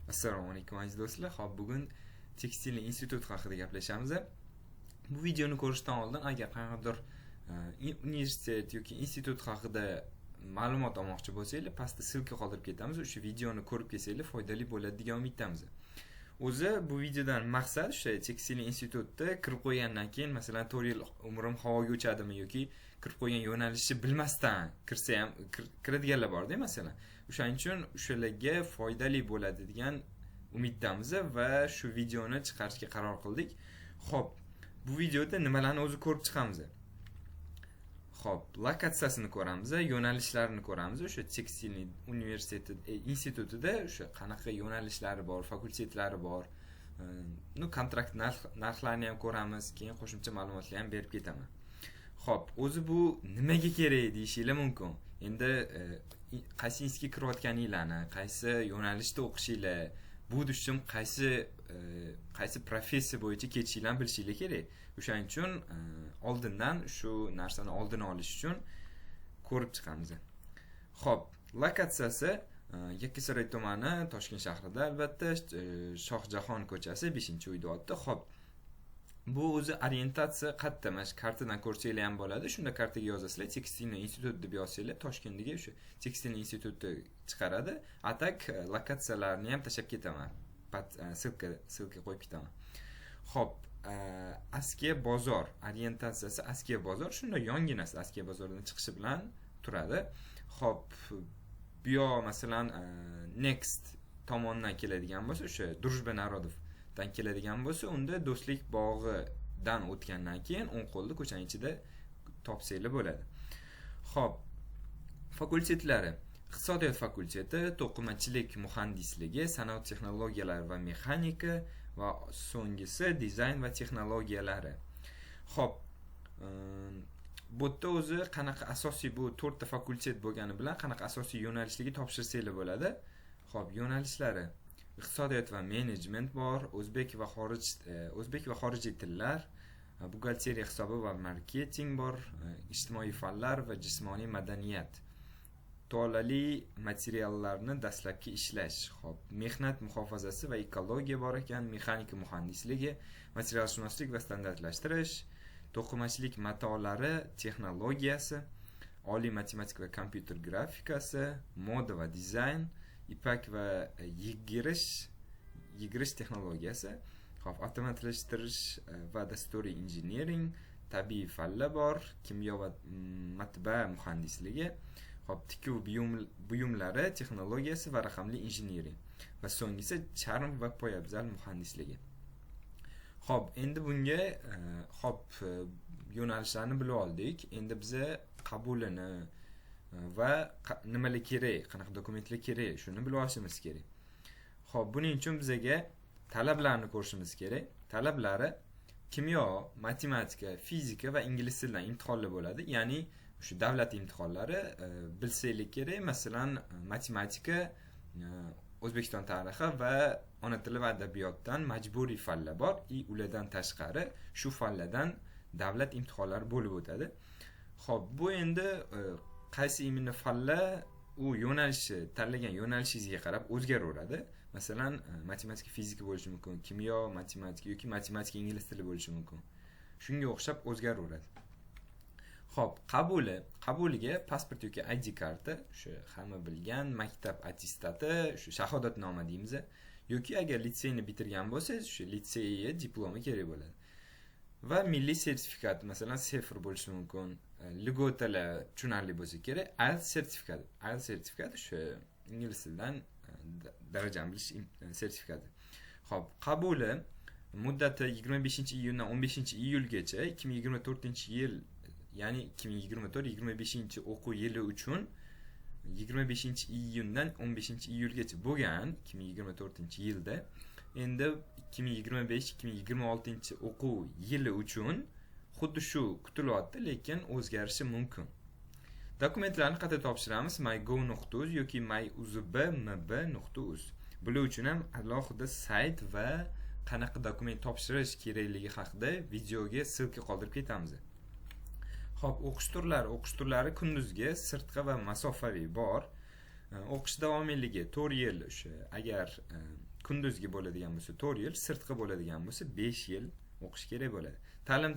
Assalomu alaykum, aziz do'stlar. Xo'p, bugun tekstil institut haqida gaplashamiz. Bu videoni ko'rishdan oldin agar qanaqadir universitet yoki institut haqida ma'lumot olmoqchi bo'lsanglar, pastda ссылка qoldirib ketamiz. O'sha videoni ko'rib kelsanglar, foydali bo'ladi degan umiddamiz. O'zi bu videodan maqsad o'sha tekstil institutda kirib qo'ygandan keyin, masalan, 4 yil umrim havoga uchadimi yoki kirib qo'ygan yo'nalishni bilmasdan kirsa ham kiradiganlar borda, masalan. O'shaning uchun o'shalarga foydali bo'ladi degan umiddamiz va shu videoni chiqarishga qaror qildik. Xo'p, bu videoda nimalarni o'zi ko'rib chiqamiz? Xo'p, lokatsiyasini ko'ramiz, yo'nalishlarini ko'ramiz. O'sha tekstil universiteti institutida o'sha qanaqa yo'nalishlari bor, fakultetlari bor. Ну, kontrakt narxlarini ham ko'ramiz, keyin qo'shimcha ma'lumotlar ham berib ketaman. Xo'p, o'zi bu nimaga kerak deyishinglar mumkin. Endi qaysi institutga kirayotganinglarni, qaysi yo'nalishda o'qishinglar, будущем qaysi professiya bo'yicha ketishinglarni bilishinglar kerak. O'shaning uchun oldindan shu narsani oldini olish uchun ko'rib chiqamiz. Xo'p, lokatsiyasi Yakkasaroy tumani, Toshkent shahrida albatta, Shohjahon ko'chasi, 5-uy deyapti. Xo'p, bu o'zi orientatsiya qayerda? Mana shu kartadan ko'rsanglar ham bo'ladi. Shunda kartaga yozasizlar, tekstilniy institut deb yozsanglar, Toshkentdagi o'sha tekstil instituti chiqaradi. А так lokatsiyalarni ham tashlab ketaman. Ссылка qo'yib ketaman. Xo'p, Askiya bozor orientatsiyasi. Askiya bozor shunday yonginasi, Askiya bozoridan chiqishi bilan turadi. Xo'p, bu yoq, masalan, Next tomondan keladigan bo'lsa, o'sha Дружба народов dan keladigan bo'lsa, unda Do'stlik bog'idan o'tgandan keyin o'ng qo'lda ko'chaning ichida topsanglar bo'ladi. Xo'p, fakultetlari: iqtisodiyot fakulteti, to'qimachilik muhandisligi, sanoat texnologiyalari va mexanika va so'nggisi dizayn va texnologiyalari. Xo'p, bu yerda o'zi qanaqa asosiy, bu to'rtta fakultet bo'lgani bilan qanaqa asosiy yo'nalishligi topshirsanglar bo'ladi. Xo'p, yo'nalishlari: iqtisodiyot va menejment bor, o'zbek va xorijiy tillar, buxgalteriya hisobi va marketing bor, ijtimoiy fanlar va jismoniy madaniyat, tolali materiallarni dastlabki ishlash, xo'p, mehnat muhofazasi va ekologiya bor ekan, mexanika muhandisligi, materialshunoslik va standartlashtirish, to'qimachilik matolari texnologiyasi, oliy matematika va kompyuter grafikasi, moda va dizayn, ipak va yigirish texnologiyasi, xo'p, avtomatlashtirish va dasturiy injiniring, tabiiy fanlar bor, kimyo va matbaa muhandisligi, xo'p, tikuv buyumlari texnologiyasi va raqamli injiniring va so'nggisi charm va poyabzal muhandisligi. Xo'p, endi bunga xo'p, yo'nalishlarni bilib oldik. Endi biza qabulini va nimalar kerak, qanaqa dokumentlar kerak, shuni bilib olishimiz kerak. Xo'p, buning uchun bizaga talablarni ko'rishimiz kerak. Talablari: kimyo, matematika, fizika va ingliz tilidan imtihonlar bo'ladi. Ya'ni o'sha davlat imtihonlari bilsanglar kerak. Masalan, matematika, O'zbekiston tarixi va ona tili va adabiyotdan majburiy fanlar bor и ulardan tashqari shu fanlardan davlat imtihonlari bo'lib o'tadi. Xo'p, bu endi qaysi именно fanlar, u yo'nalishi, tanlagan yo'nalishingizga qarab o'zgaraveradi. Masalan, matematika, fizika bo'lishi mumkin, kimyo, matematika yoki matematika, ingliz tili bo'lishi mumkin. Shunga o'xshab o'zgaraveradi. Xo'p, qabuliga pasport yoki ID karta, o'sha hamma bilgan maktab attestati, shu shahodatnoma deymiz, yoki agar litseyni bitirgan bo'lsangiz, shu litseyga diplomi kerak bo'ladi. Va milliy sertifikat, masalan, CEFR bo'lishi mumkin, льгота lar tushunarli bo'lsa kerak, IELTS sertifikati. IELTS sertifikati o'sha ingliz tilidan darajani bilish sertifikati. Xo'p, qabuli muddati 25-iyundan 15-iyulgacha 2024-yil, ya'ni 2024-25 o'quv yili uchun 25-iyundan 15-iyulgacha bo'lgan 2024-yilda. Endi 2025-2026 o'quv yili uchun xuddi shu kutilyapti, lekin o'zgarishi mumkin. Dokumentlarni qayerda topshiramiz? mygov.uz yoki myuzbmb.uz. Bular uchun ham alohida sayt va qanaqa dokument topshirish kerakligi haqida videoga ссылка qoldirib ketamiz. Xo'p, o'qish turlari. O'qish turlari kunduzgi, sirtqi va masofaviy bor. O'qish davomiyligi 4 yil, o'sha agar Kunduzgi bo'ladigan bo'lsa 4 yil, sirtqi bo'ladigan bo'lsa 5 yil o'qish kerak bo'ladi. Ta'lim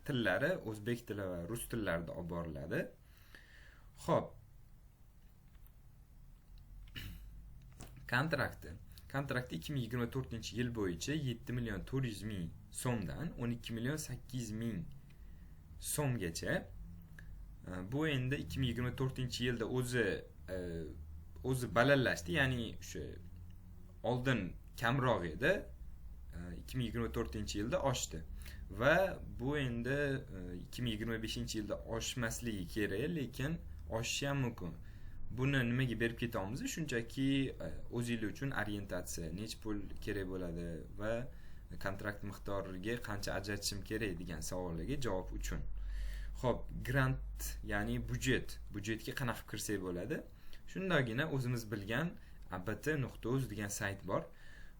tillari o'zbek tili va rus tillarida olib boriladi. Xo'p. Kontrakti. Kontrakti 2024-yil bo'yicha 7 million 400 ming so'mdan 12 million 800 ming so'mgacha. Bu endi 2024-yilda o'zi balandlashdi, ya'ni o'sha oldin kamroq edi, 2024-yilda oshdi va bu endi 2025-yilda oshmasligi kerak, lekin oshishi ham mumkin. Buni nimaga berib ketamiz? Shunchaki o'zingiz uchun orientatsiya, necha pul kerak bo'ladi va kontrakt miqdoriga qancha ajratishim kerak degan savollarga javob uchun. Xo'p, grant, ya'ni budjetga qanaqa qilib kirsak bo'ladi? Shundagina o'zimiz bilgan abt.uz degan sayt bor.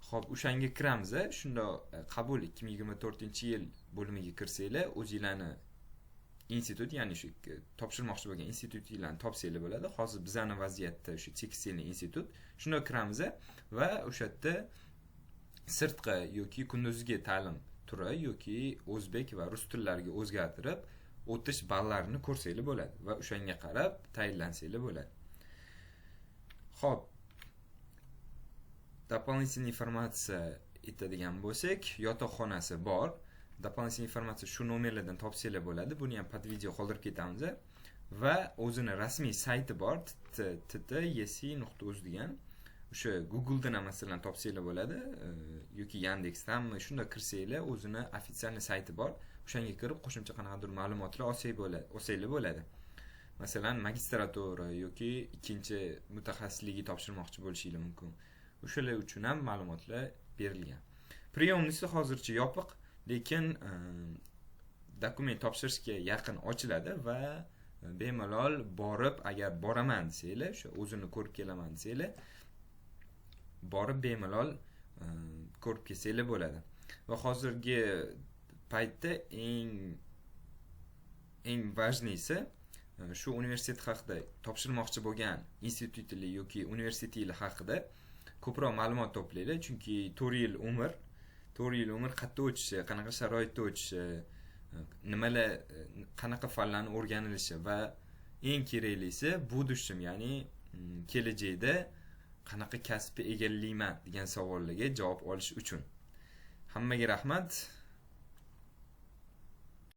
Xo'p, o'shanga kiramiz. Shunda qabul 2024-yil bo'limiga kirsanglar, o'zinglarni institut, ya'ni shu topshirmoqchi bo'lgan institutinglarni topsanglar bo'ladi. Hozir bizani vaziyatda o'sha tekstilniy institut. Shunda kiramiz va o'sha yerda sirtqi yoki kunduzgi ta'lim turi yoki o'zbek va rus tillariga o'zgartirib o'tish ballarini ko'rsanglar bo'ladi va o'shanga qarab tayinlansanglar bo'ladi. Xo'p, дополнительная информация aytadigan bo'lsak, yotoqxonasi bor. Дополнительная информация shu nomerlardan topsanglar bo'ladi. Buni ham под video qoldirib ketamiz va o'zini rasmiy sayti bor, ttesi.uz degan. O'sha Google'dan ham masalan topsanglar bo'ladi yoki Yandexdanmi, shunda kirsanglar o'zini ofitsial sayti bor. O'shanga kirib qo'shimcha qanaqadir ma'lumotlar olsanglar bo'ladi. Masalan, magistratura yoki ikkinchi mutaxassisligi topshirmoqchi bo'lishingiz mumkin. O'shalar uchun ham ma'lumotlar berilgan. Priyomnisi hozircha yopiq, lekin dokument topshirishga yaqin ochiladi va bemalol borib, agar boraman desanglar, o'sha o'zini ko'rib kelaman desanglar, borib bemalol ko'rib kelsanglar bo'ladi. Va hozirgi paytda eng важныйsi shu universitet haqida topshirmoqchi bo'lgan institutlar yoki universitetlar haqida ko'proq ma'lumot to'planglar, chunki 4 yil umr, 4 yil umr qayerda o'tishi, qanaqa sharoitda o'tishi, nimalar, qanaqa fanlarni o'rganilishi va eng keraklisi будущем, ya'ni kelajakda qanaqa kasbni egallayman degan savollarga javob olish uchun. Hammaga rahmat.